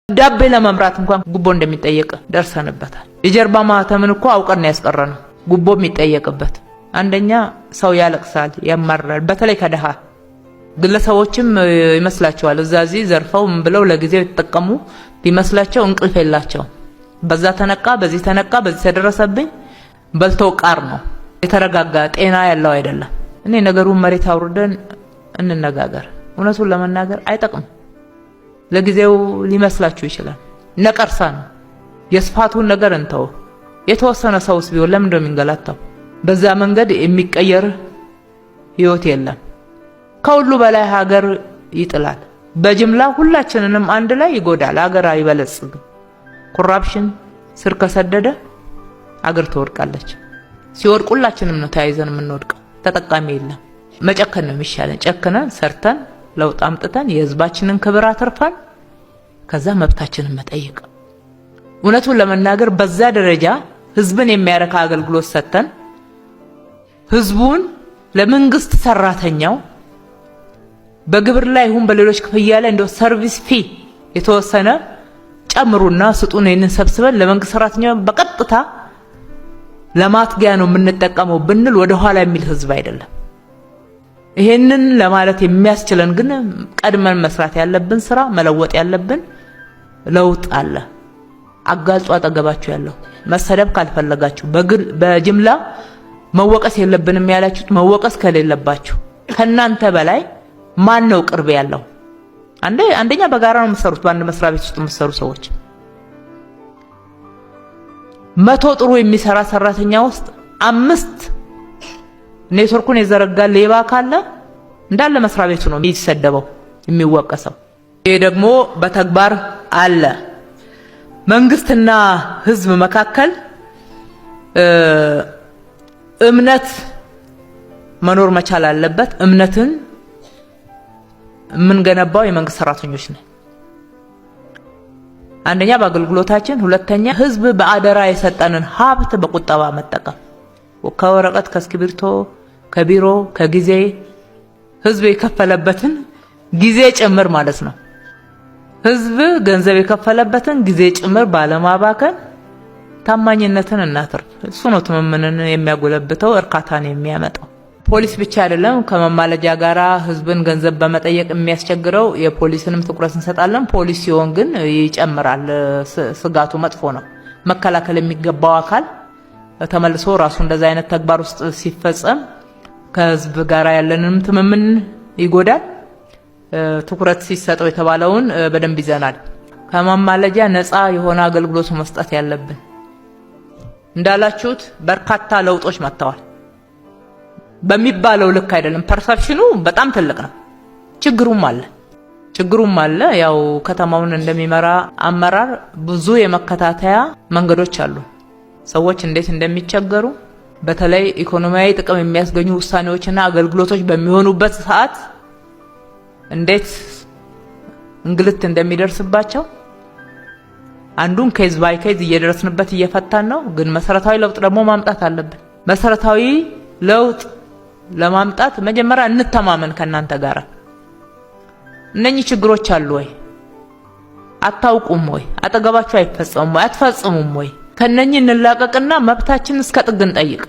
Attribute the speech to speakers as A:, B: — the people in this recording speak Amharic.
A: ዳቤ ለመምራት እንኳን ጉቦ እንደሚጠየቅ ደርሰንበታል። የጀርባ ማህተምን እኮ አውቀን ነው ያስቀረነው፣ ጉቦ የሚጠየቅበት። አንደኛ ሰው ያለቅሳል፣ ያማራል። በተለይ ከደሃ ግለሰቦችም ይመስላቸዋል እዛ እዚህ ዘርፈው ምን ብለው ለጊዜው የተጠቀሙ ቢመስላቸው እንቅልፍ የላቸውም። በዛ ተነቃ፣ በዚህ ተነቃ፣ በዚህ ተደረሰብኝ በልተው ቃር ነው። የተረጋጋ ጤና ያለው አይደለም። እኔ ነገሩን መሬት አውርደን እንነጋገር። እውነቱን ለመናገር አይጠቅምም። ለጊዜው ሊመስላችሁ ይችላል። ነቀርሳ ነው። የስፋቱን ነገር እንተው። የተወሰነ ሰውስ ቢሆን ለምን ነው የሚንገላታው? በዛ መንገድ የሚቀየር ህይወት የለም። ከሁሉ በላይ ሀገር ይጥላል። በጅምላ ሁላችንንም አንድ ላይ ይጎዳል። ሀገር አይበለጽግም። Corruption ስር ከሰደደ አገር ትወድቃለች። ሲወድቅ ሁላችንም ነው ተያይዘን የምንወድቀው። ተጠቃሚ የለም። መጨከን ነው የሚሻለን። ጨክነን ሰርተን ለውጥ አምጥተን የህዝባችንን ክብር አትርፈን ከዛ መብታችንን መጠየቅ። እውነቱን ለመናገር በዛ ደረጃ ህዝብን የሚያረካ አገልግሎት ሰጥተን ህዝቡን ለመንግስት ሰራተኛው በግብር ላይ ይሁን በሌሎች ክፍያ ላይ እንደው service fee የተወሰነ ጨምሩና ስጡን፣ ይህንን ሰብስበን ለመንግስት ሰራተኛው በቀጥታ ለማትጊያ ነው የምንጠቀመው ብንል ወደ ኋላ የሚል ህዝብ አይደለም። ይሄንን ለማለት የሚያስችለን ግን ቀድመን መስራት ያለብን ስራ፣ መለወጥ ያለብን ለውጥ አለ። አጋልጦ አጠገባችሁ ያለው መሰደብ ካልፈለጋችሁ፣ በጅምላ መወቀስ የለብንም ያላችሁት መወቀስ ከሌለባችሁ ከናንተ በላይ ማን ነው ቅርብ ያለው? አንደኛ በጋራ ነው የምትሰሩት። በአንድ መስሪያ ቤት ውስጥ የምትሰሩ ሰዎች 100 ጥሩ የሚሰራ ሰራተኛ ውስጥ 5 ኔትወርኩን የዘረጋ ሌባ ካለ እንዳለ መስሪያ ቤቱ ነው የሚሰደበው የሚወቀሰው። ይሄ ደግሞ በተግባር አለ። መንግስትና ህዝብ መካከል እምነት መኖር መቻል አለበት። እምነትን የምንገነባው የመንግስት ሰራተኞች ነን። አንደኛ በአገልግሎታችን፣ ሁለተኛ ህዝብ በአደራ የሰጠንን ሀብት በቁጠባ መጠቀም፣ ከወረቀት፣ ከእስክሪብቶ፣ ከቢሮ፣ ከጊዜ፣ ህዝብ የከፈለበትን ጊዜ ጭምር ማለት ነው። ህዝብ ገንዘብ የከፈለበትን ጊዜ ጭምር ባለማባከን ታማኝነትን እናትርፍ። እሱ ነው ትምምንን የሚያጎለብተው፣ እርካታን የሚያመጣው። ፖሊስ ብቻ አይደለም ከመማለጃ ጋራ ህዝብን ገንዘብ በመጠየቅ የሚያስቸግረው፣ የፖሊስንም ትኩረት እንሰጣለን። ፖሊስ ሲሆን ግን ይጨምራል፣ ስጋቱ መጥፎ ነው። መከላከል የሚገባው አካል ተመልሶ ራሱ እንደዛ አይነት ተግባር ውስጥ ሲፈጸም ከህዝብ ጋር ያለንንም ትምምን ይጎዳል። ትኩረት ሲሰጠው የተባለውን በደንብ ይዘናል። ከማማለጃ ነፃ የሆነ አገልግሎት መስጠት ያለብን እንዳላችሁት በርካታ ለውጦች መጥተዋል። በሚባለው ልክ አይደለም። Perception ኑ በጣም ትልቅ ነው። ችግሩም አለ ችግሩም አለ። ያው ከተማውን እንደሚመራ አመራር ብዙ የመከታተያ መንገዶች አሉ። ሰዎች እንዴት እንደሚቸገሩ፣ በተለይ ኢኮኖሚያዊ ጥቅም የሚያስገኙ ውሳኔዎችና አገልግሎቶች በሚሆኑበት ሰዓት እንዴት እንግልት እንደሚደርስባቸው አንዱን case by case እየደረስንበት እየፈታን ነው። ግን መሰረታዊ ለውጥ ደግሞ ማምጣት አለብን። መሰረታዊ ለውጥ ለማምጣት መጀመሪያ እንተማመን ከእናንተ ጋር። እነኚህ ችግሮች አሉ ወይ? አታውቁም ወይ? አጠገባችሁ አይፈጸሙም ወይ? አትፈጽሙም ወይ? ከነኚህ እንላቀቅና መብታችን እስከ ጥግ እንጠይቅ።